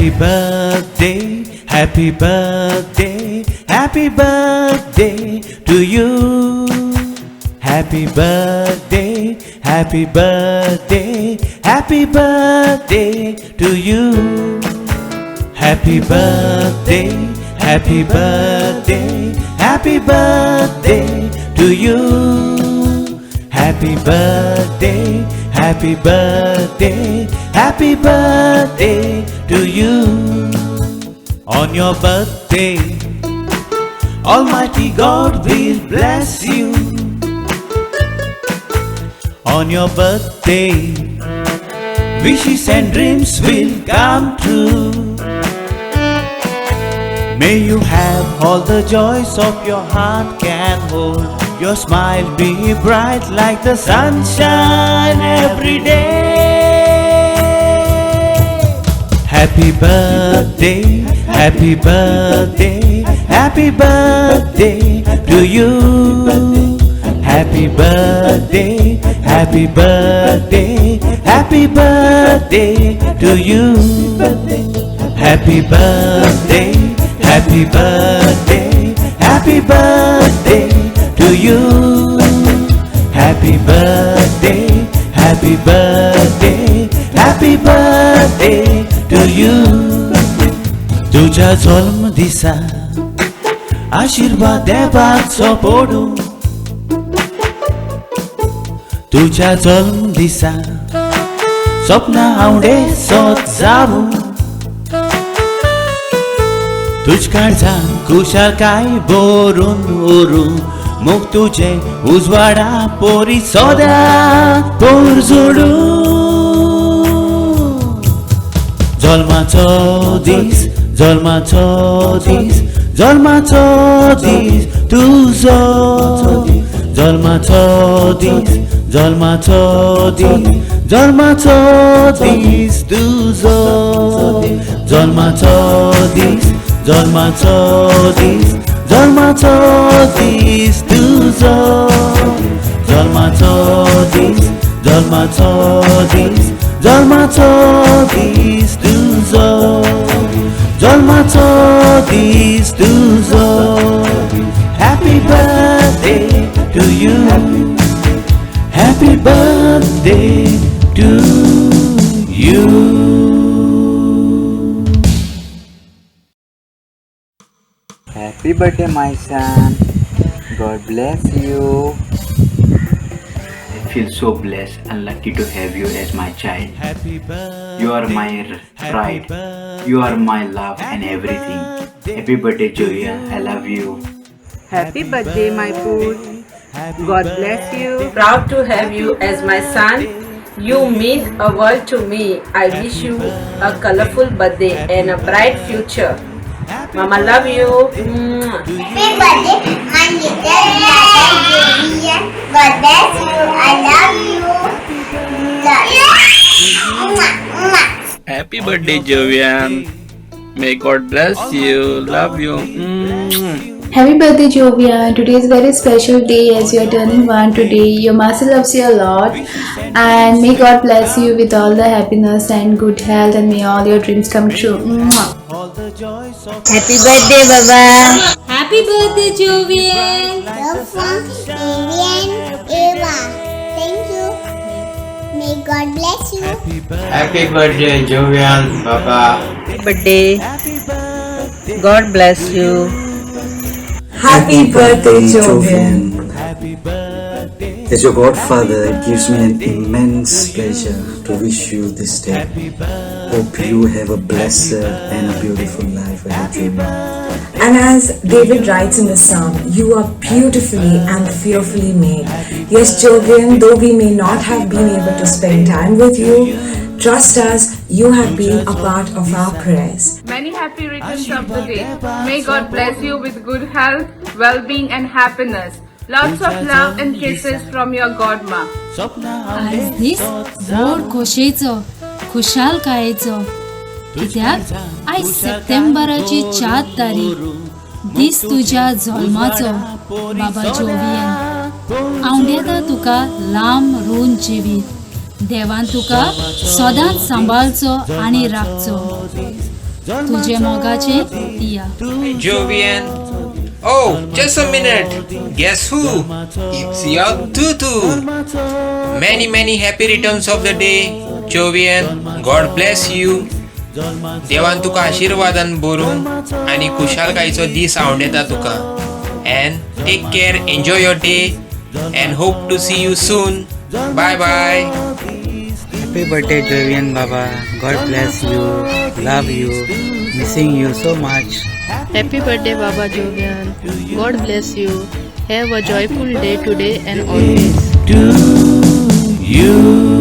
Happy birthday, happy birthday, happy birthday to you. Happy birthday, happy birthday, happy birthday to you. Happy birthday, happy birthday, happy birthday to you. Happy birthday, happy birthday, happy birthday to you. On your birthday, Almighty God will bless you. On your birthday, wishes and dreams will come true. May you have all the joys of your heart can hold. Your smile be bright like the sunshine every day. Happy birthday, happy birthday, happy birthday to you. Happy birthday, happy birthday, happy birthday to you. Happy birthday, happy birthday, happy birthday to you. Happy birthday, happy birthday, happy birthday to you. तुझ्या जल्म दिसा आशीर्वाद देवाचो पडूं. तुझ्या जल्म दिसा सपना आवडे सत जावूं. तुज काळजान खुशालकाय भरून उरूं. मुख तुजें उजवाडा पोरी सदां पोरजोडूं. जल्माचो दीस, जल्माचो दीस, जल्माचो दीस तुजो. जल्माचो दीस, जल्माचो दीस, जल्माचो दीस तुजो. जल्माचो दीस, जल्माचो दीस, जल्माचो दीस तुजो. जल्माचो दीस, जल्माचो दीस, जल्माचो दीस तुजो. जल्माचो दीस तुजो. Happy birthday to you. Happy birthday to you. Happy birthday, my son. God bless you. I feel so blessed and lucky to have you as my child. Happy birthday. You are my pride. You are my love and everything. Happy birthday, Jovian. I love you. Happy birthday, my Poot. God bless you. Proud to have you as my son. You mean a world to me. I wish you a colorful birthday and a bright future. Mama love you. Mwah. Happy birthday, my little brother Jovian. God bless you. I love you. Love. Mwah, mwah. Happy birthday, Jovian. May God bless you. Love you. Mwah. Happy birthday, Jovian. Today is a very special day as you are turning 1 today. Your master loves you a lot, and may God bless you with all the happiness and good health, and may all your dreams come true. Mwah. Happy birthday, Baba. Happy birthday, Jovian. Love from Vivian Eva. Thank you. May God bless you. Happy birthday, Jovian, Baba. Happy birthday. God bless you. Happy birthday, Jovian. As your godfather, it gives me an immense pleasure to wish you this day. Hope you have a blessed and a beautiful life ahead, Jovian. And as David writes in the Psalm, you are beautifully and fearfully made. Yes, Jovian, though we may not have been able to spend time with you, trust us, you have been a part of our prayers. Many happy returns of the day. May God bless you with good health, well-being and happiness. Lots of love and kisses from your godma. आयज दीस व्हड खोशयेचो, खुशालकायेचो, कित्याक आयज सप्टेंबराची 4 तारीख, दीस तुज्या जल्माचो बाबा Jovian. आवंडेता तुका लांब रूंद जिवीत. देवान तुका सदांच सांबाळचो आनी राखचो. तुजें मोगाचें Diya. Jovian. Oh, just a minute. Guess who? It's your Tutu. Many, many happy returns of the day, Jovian. God bless you. देवान तुका आशिर्वादान भरून आनी खुशालकायेचो दीस आवडेता तुका. And take care, enjoy your day, and hope to see you soon. Bye bye. Happy birthday, Jovian Baba. God bless you. Love you. Missing you so much. Happy birthday, Baba Jovian. God bless you. Have a joyful day today and always. To you.